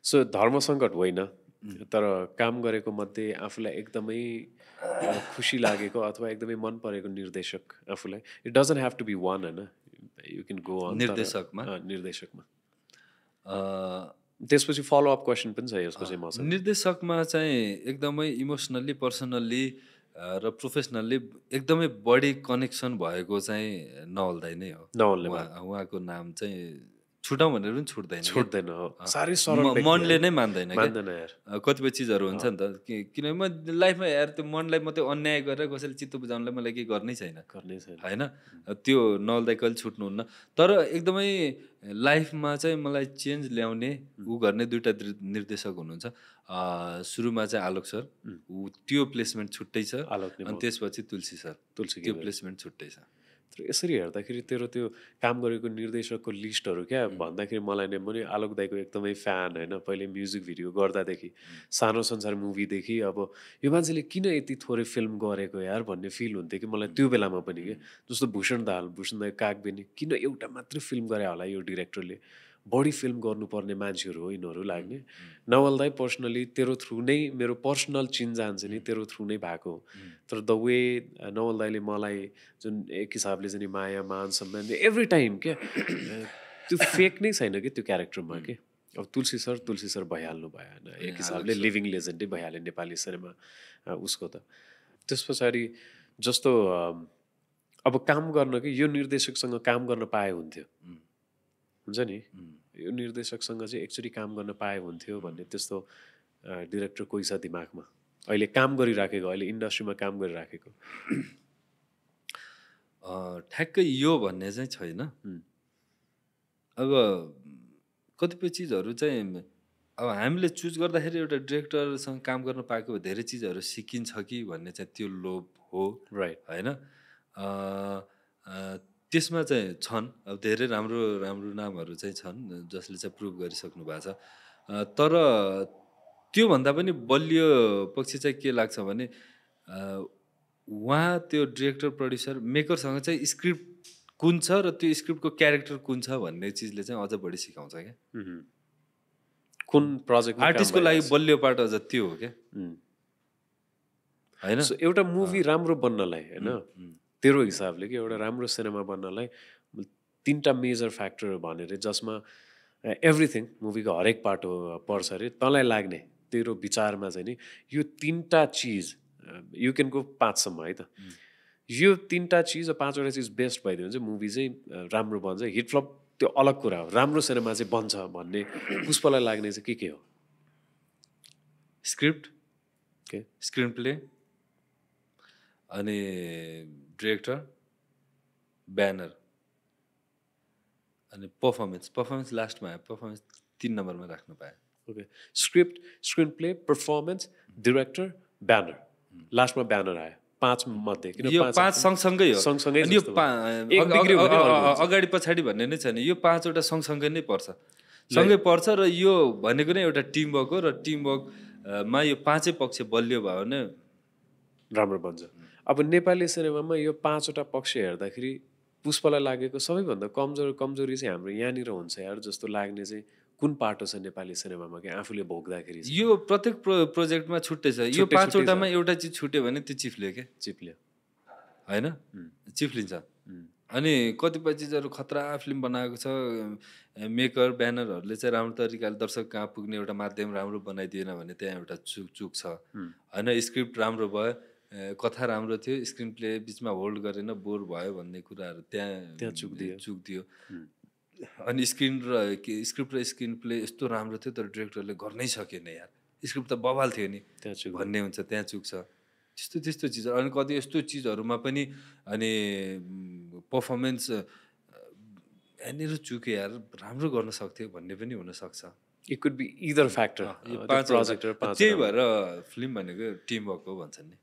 So धर्म सङ्कट होइन, तर काम गरेको मध्ये आफूलाई एकदमै खुसी लागेको अथवा एकदमै मन परेको निर्देशक आफूलाई, it doesn't have to be one होइन, यु क्यान गो अन निर्देशकमा निर्देशकमा। त्यसपछि फलोअप क्वेसन पनि छ यसको चाहिँ मसँग। निर्देशकमा चाहिँ एकदमै इमोसनल्ली पर्सनल्ली र प्रोफेसनल्ली एकदमै बढी कनेक्सन भएको चाहिँ नवल दाइ नै हो। उहाँको नाम चाहिँ छुटाउँ भनेर पनि छुट्दैन, साह्रै सरल मनले नै मान्दैन यार। कतिपय चिजहरू हुन्छ नि त, किनभने म लाइफमा यार त्यो मनलाई मात्रै अन्याय गरेर कसैले चित्त बुझाउनलाई मलाई केही गर्नै छैन होइन। त्यो नवल दाइ कहिले छुट्नुहुन्न। तर एकदमै लाइफमा चाहिँ मलाई चेन्ज ल्याउने ऊ गर्ने दुईवटा निर्देशक हुनुहुन्छ। सुरुमा चाहिँ आलोक सर, त्यो प्लेसमेन्ट छुट्टै छ, अनि त्यसपछि तुलसी सर, त्यो प्लेसमेन्ट छुट्टै छ। यसरी हेर्दाखेरि तेरो त्यो काम गरेको निर्देशकको लिस्टहरू क्या भन्दाखेरि मलाई नै पनि आलोक दाइको एकदमै फ्यान होइन। पहिले म्युजिक भिडियो गर्दादेखि, सानो संसार मुभीदेखि अब यो मान्छेले किन यति थोरै फिल्म गरेको यार भन्ने फिल हुन्थ्यो कि मलाई त्यो बेलामा पनि क्या। जस्तो भूषण दाई कागबेनी, किन एउटा मात्रै फिल्म गरे होला यो डिरेक्टरले, बढी फिल्म गर्नुपर्ने मान्छेहरू हो यिनीहरू लाग्ने। नवल दाइ पर्सनली तेरो थ्रु नै मेरो पर्सनल चिन्जान चाहिँ नि तेरो थ्रु नै भएको हो। तर द वे नवल दाइले मलाई जुन एक हिसाबले चाहिँ नि माया मान सम्मान एभ्री टाइम क्या, त्यो फेक नै छैन कि त्यो क्यारेक्टरमा के। अब तुलसी सर भइहाल्नु भयो होइन, एक हिसाबले लिभिङ लेजेन्डै भइहाल्यो नेपाली सिनेमा उसको त। त्यस पछाडि जस्तो अब काम गर्न कि यो निर्देशकसँग काम गर्न पाए हुन्थ्यो हुन्छ नि, यो निर्देशकसँग चाहिँ एकचोटि काम गर्न पाए हुन्थ्यो भन्ने त्यस्तो डिरेक्टर कोही छ दिमागमा अहिले काम गरिराखेको, अहिले इन्डस्ट्रीमा काम गरिराखेको? ठ्याक्कै यो भन्ने चाहिँ छैन। अब कतिपय चिजहरू चाहिँ अब हामीले चुज गर्दाखेरि एउटा डिरेक्टरसँग काम गर्न पाएको धेरै चिजहरू सिकिन्छ कि भन्ने चाहिँ त्यो लोभ हो, राइट होइन। त्यसमा चाहिँ छन् अब धेरै राम्रो राम्रो नामहरू चाहिँ छन् जसले चाहिँ प्रुभ गरिसक्नु भएको छ। तर त्योभन्दा पनि बलियो पक्ष चाहिँ के लाग्छ भने उहाँ त्यो डिरेक्टर प्रड्युसर मेकरसँग चाहिँ स्क्रिप्ट कुन छ र त्यो स्क्रिप्टको क्यारेक्टर कुन छ भन्ने चिजले चाहिँ अझ बढी सिकाउँछ क्या। कुन प्रोजेक्ट आर्टिस्टको लागि बलियो पार्ट अझ त्यो हो क्या होइन। एउटा मुभी राम्रो बन्नलाई होइन तेरो हिसाबले कि एउटा राम्रो सिनेमा बन्नलाई 3टा मेजर फ्याक्टर भनेर जसमा एभ्रिथिङ मुभीको हरेक पार्ट हो पर्छ अरे तँलाई लाग्ने तेरो विचारमा चाहिँ नि यो 3टा चिज यु क्यान गो 5सम्म है त, यो 3टा चिज 5वटा चिज बेस्ट भइदियो भने चाहिँ मुभी चाहिँ राम्रो बन्छ। हिट फ्लप त्यो अलग कुरा हो, राम्रो सिनेमा चाहिँ बन्छ भन्ने पुष्पलाई लाग्ने चाहिँ के हो? स्क्रिप्ट, स्क्रिन प्ले, अनि डिरेक्टर, ब्यानर, अनि पर्फर्मेन्स लास्टमा आयो। पर्फर्मेन्स 3 नम्बरमा राख्नु पायो। Okay, script, screen play, performance, director, banner, लास्टमा ब्यानर आयो 5 मध्ये। यो 5 सँगसँगै हो, अगाडि पछाडि भन्ने नै छैन, यो 5वटा सँगसँगै नै पर्छ, सँगै पर्छ। र यो भनेको नै एउटा टिमवर्क हो, र टिमवर्कमा यो 5 पक्ष बलियो भयो भने राम्रो बन्छ। अब नेपाली सिनेमामा यो 5वटा पक्ष हेर्दाखेरि पुष्पलाई लागेको सबैभन्दा कमजोरी चाहिँ हाम्रो यहाँनिर हुन्छ यार जस्तो लाग्ने चाहिँ कुन पाटो छ नेपाली सिनेमामा कि आफूले भोग्दाखेरि? यो प्रत्येक प्रोजेक्टमा छुट्टै छ। यो 5वटामा एउटा चिज छुट्यो भने त्यो चिप्ल्यो क्या, चिप्ल्यो होइन, चिप्लिन्छ। अनि कतिपय चिजहरू खतरा फिल्म बनाएको छ, मेकर ब्यानरहरूले चाहिँ राम्रो तरिकाले दर्शक कहाँ पुग्ने एउटा माध्यम राम्रो बनाइदिएन भने त्यहाँ एउटा चुक छ होइन। स्क्रिप्ट राम्रो भयो, कथा राम्रो थियो, स्क्रिन प्ले बिचमा होल्ड गरेन, बोर भयो भन्ने कुराहरू त्यहाँ चुक दियो। अनि स्क्रिप्ट र स्क्रिन प्ले यस्तो राम्रो थियो तर डिरेक्टरले गर्नै सकेन यार, स्क्रिप्ट त बवाल थियो नि भन्ने हुन्छ, त्यहाँ चुक छ। त्यस्तो चिजहरू। अनि कति यस्तो चिजहरूमा पनि अनि पर्फर्मेन्स यहाँनिर चुक्यो यार, राम्रो गर्न सक्थ्यो भन्ने पनि हुनसक्छ। It could be either factor. त्यही भएर फिल्म भनेको टिमवर्क हो भन्छन् नि।